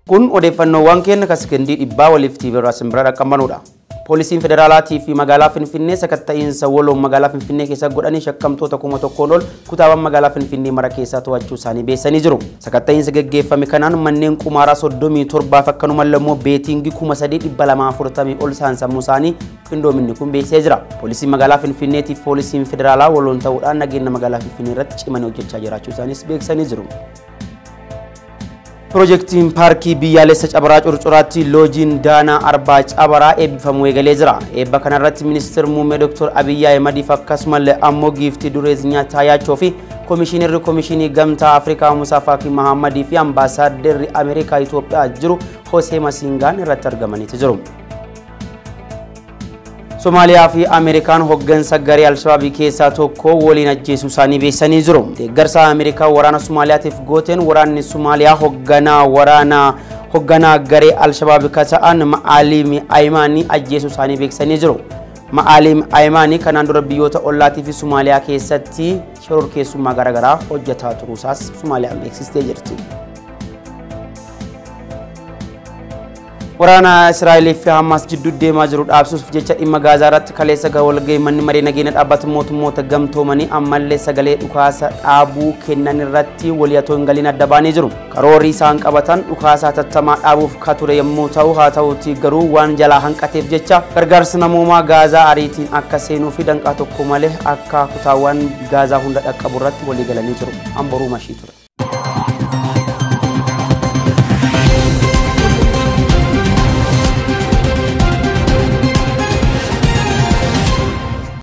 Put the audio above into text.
Kun odeeffannoowwan keenya kan sekendii dhibbaa waliif TV irraa simbira dhaqqabanudha. Poolisiin federaalaatii fi magaalaa Finfinnee sakatta'iinsa waloon magaalaa Finfinnee keessa godhanii shakkamtoota 1000 ol kutaawwan magaalaa Finfinnee mara keessaa to'achuu isaanii beeksisanii jiru. Sakatta'iinsa geggeeffame kanaan manneen qumaaraa 37 akkanumallee immoo beetingii 3240 ol saamsamuu isaanii qindoominni kun beeksisee jira. Poolisiin magaalaa Finfinneetii fi poolisiin federaalaa waloon ta'uudhaan nageenya magaalaa Finfinnee irratti cimanii hojjechaa jiraachuu isaaniis beeksisanii jiru. Pirojektiin paarkii biyyaalessa Cabaraa Curcuraatti loojiin Daanaa Arbaa Cabaraa eebbifamuu eegalee jira. Eebba kanarratti ministeerri muummee Dr. Abiyyi Ahimadiif akkasumallee ammoo giiftii duree Zinyaa Taayaachoo fi Komishiinarri Komishinii Gamtaa Afrikaa Musaa Faakii Mahammadii fi Ambaasaaddarri Ameerikaa Itoophiyaa jiru Hosee Masingaan irratti argamaniitu jiru. Somaaliyaa fi Ameerikaan hoggansa garee Alshabaabii keessaa tokko waliin ajjeesuu isaanii beeksisanii jiru. Deeggarsa Ameerikaa waraana Somaaliyaatiif gooteen waraanni Somaaliyaa hogganaa garee Alshabaabii kan ta'an Ma'aalim Ayimaanii ajjeesuu isaanii beeksisanii jiru. Ma'aalim Ayimaanii kanaan dura biyyoota ollaatii fi Somaaliyaa keessatti shororkeessummaa garaagaraa hojjetaa turuusaas Somaaliyaan beeksistee jirti. Waraana Israa'elii fi Hamaas jidduu deemaa jiru dhaabsuuf jecha dhimma Gaazaa irratti kaleessa walgahii manni maree nageenya dhaabbata mootummoota gamtoomanii ammallee sagalee dhukaasa dhaabuu kennan irratti walii otoo hin galiin adda baanii jiru. Karoorri isaan qabatan dhukaasa hatattamaa dhaabuuf ka ture yommuu ta'u haa ta'uutii garuu waan jalaa hanqateef jecha gargaarsi namoomaa Gaazaa ariitiin akka seenuu fi danqaa tokko malee akka kutaawwan Gaazaa hunda dhaqqabu irratti walii galanii jiru. Amboruu mashii ture.